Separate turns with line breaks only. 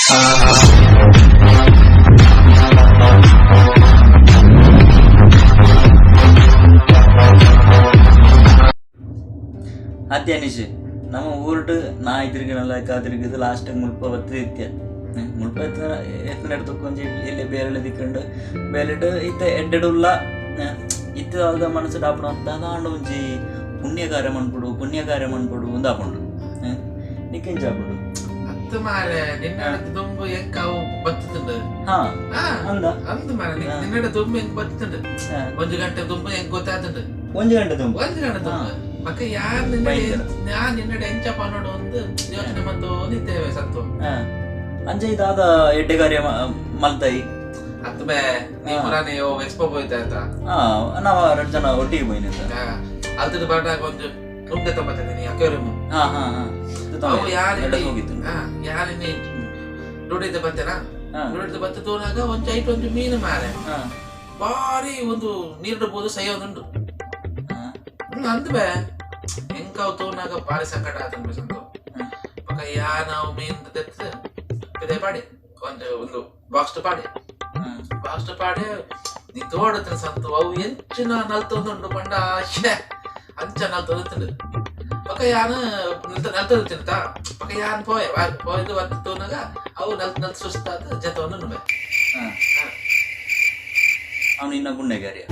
ಅತ್ತೆ ಅನೀಶ್, ನಮ್ಮ ಊರುಡು ನಾಯಿ ತಿರುಗನಲ್ಲ ತಿರುಗಿದು ಲಾಸ್ಟ್ ಮುಲ್ಪ ಬತ್ತು ಇತ್ಯ ಮುಲ್ಪ ಎತ್ತನ ಎತ್ತನ ಒಂಜಿ ಎಲ್ಲಿ ಬೇರೆಲ್ಲ ದಿಕ್ಕಂಡು ಬೇಲೆಡ್ ಇತ್ತೆ ಎಡ್ಡೆಡುಲ್ಲ. ಇತ್ತೆ ದಾದ ಮನಸ್ಸು ಆಪುನ ದಾದಾಂಡ ಒಂಜಿ ಪುಣ್ಯ ಕಾರ್ಯ ಮನ್ಪೊಡು, ಪುಣ್ಯ ಕಾರ್ಯ ಮನ್ಪೊಡು ಅಂದ್ ಆಪುಂಡು. ನಿಕ್ಕೆಂಚ ಆಪುಂಡು?
ಅತ್ತು ಮಾರೆ, ನಿನ್ನಡ ದುಂಬು ಎಂಕ್ ಅವು ಬತ್ತುಂಡು.
ಅಂದ.
ಅಂದ್ ಮಾರೆ, ನಿನ್ನಡ ದುಂಬು ಎಂಕ್ ಬತ್ತುಂಡು. ಒಂಜಿ ಗಂಟೆ ದುಂಬು ಎಂಕ್ ಗೊತ್ತಾತುಂಡು.
ಒಂಜಿ ಗಂಟೆ ದುಂಬು?
ಒಂಜಿ ಗಂಟೆ ದುಂಬು. ಬೊಕ್ಕ ಯಾರ್ ನಿನ್ನಡ ಯಾರ್ ನಿನ್ನಡ ಎಂಚ ಪನೊಡು ಅಂದ್ ಯೋಚನೆ ಮಂತೊಂದಿತ್ತೇವೆ ಸಂತು.
ಅಂಚ ದಾದ ಎಡ್ಡೆ ಕಾರ್ಯ ಮಲ್ತಾಯಿ?
ಅತ್ತು ಬೇ, ನೀ ಪುರಾನೆ ಎಕ್ಸ್ಪೋ ಪೋಯ್ತಾ ಆಯ್ತಾ?
ನಾವ ರಡ್ಡ್ ಜನ ಒಟ್ಟಿಗೆ ಪೋಯಿನ.
ಅಲ್ತದ ಬರ್ನಾಗ ಒಂದು ಉಂಡೆ ತೊಂಬತ್ತಿದ್ದೀನಿ ಅಕ್ವೇರಿಯಂ.
ಹಾ ಹಾ ಹಾ
ಅವು ಯಾರು ಯಾರಿನಿ ದುಡಿದ ಬತ್ತೇನಾ, ದುಡಿದ ಬತ್ತ ತೋನಾಗ ಒಂಜಿ ಐಟ್ ಒಂಜಿ ಮೀನು ಮಾರೆ, ಬಾರಿ ಒಂದು ನೀರು ಬೋದು ಸೈಯೋದುಂಡು ಅಂದ್ ಬೇ. ಎಂಕಾವ್ ತೋನಾಗ ಬಾರಿ ಸಂಕಟ ಆತಂದು ಸಂತು. ಪಕ್ಕ ಯಾ ನಾವು ಮೀನ್ ತೆತ್ತು ಪಿದೆ ಪಾಡಿ ಒಂದು ಒಂದು ಬಾಕ್ಸ್ ಪಾಡಿ, ಬಾಕ್ಸ್ ಪಾಡಿ ನೀ ತೋಡತ್ತಿನ ಸಂತು, ಅವು ಎಂಚಿನ ನಲ್ತೊಂದುಂಡು ಪಂಡ ಶ್ಯೆ ಅಂಚ ನಲ್ತೊಂದು. ಪಕ್ಕ ಯಾನ್ ನಲ್ತ ನಲ್ತೊಂದು ತಿಂತ, ಪಕ್ಕ ಯಾನ್ ಪೋಯೆ ಪೋಯ್ದು ಬತ್ತು ತೋನಾಗ ಅವು ನಲ್ತ್ ನಲ್ತ್ ಸುಸ್ತಾದ ಜತೊಂದು ಬೇ.
ಅವನು ಇನ್ನ ಪುಣ್ಯ ಕಾರ್ಯ.